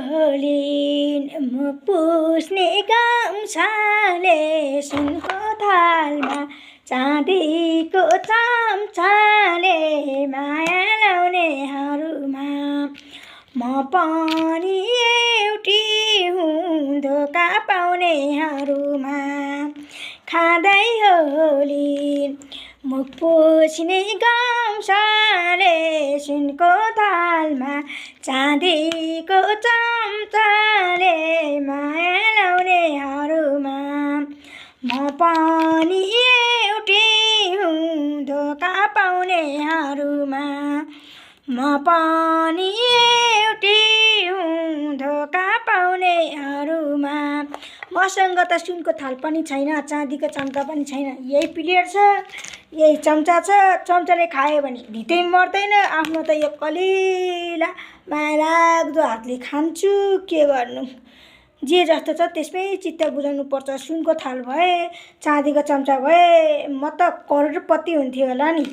होलिन् मुख पुस्ने गाम्छाले सुनको थालमा चाँदीको चम्चाले माया लाउनेहरूमा म पनि एउटी हुँ धोका पाउनेहरूमा खाँदै होली मुख पुछ्ने गाम्छाले सुनको थालमा चाँदीको चम्चाले माया लाउनेहरूमा म पनि एउटी हुँ धोका पाउनेहरूमा म पनि एउटी हुँ धोका पाउनेहरूमा मसँग त सुनको थाल पनि छैन चाँदीको चम्चा पनि छैन यही प्लेट छ यही चम्चा छ चम्चाले खायो भने भित्रै मर्दैन आफ्नो त यो कलिला माया लाग्दो हातले खान्छु के गर्नु जे जस्तो छ त्यसमै चित्त बुझाउनु पर्छ सुनको थाल भए चाँदीको चम्चा भए म त करोडपति हुन्थेँ होला नि।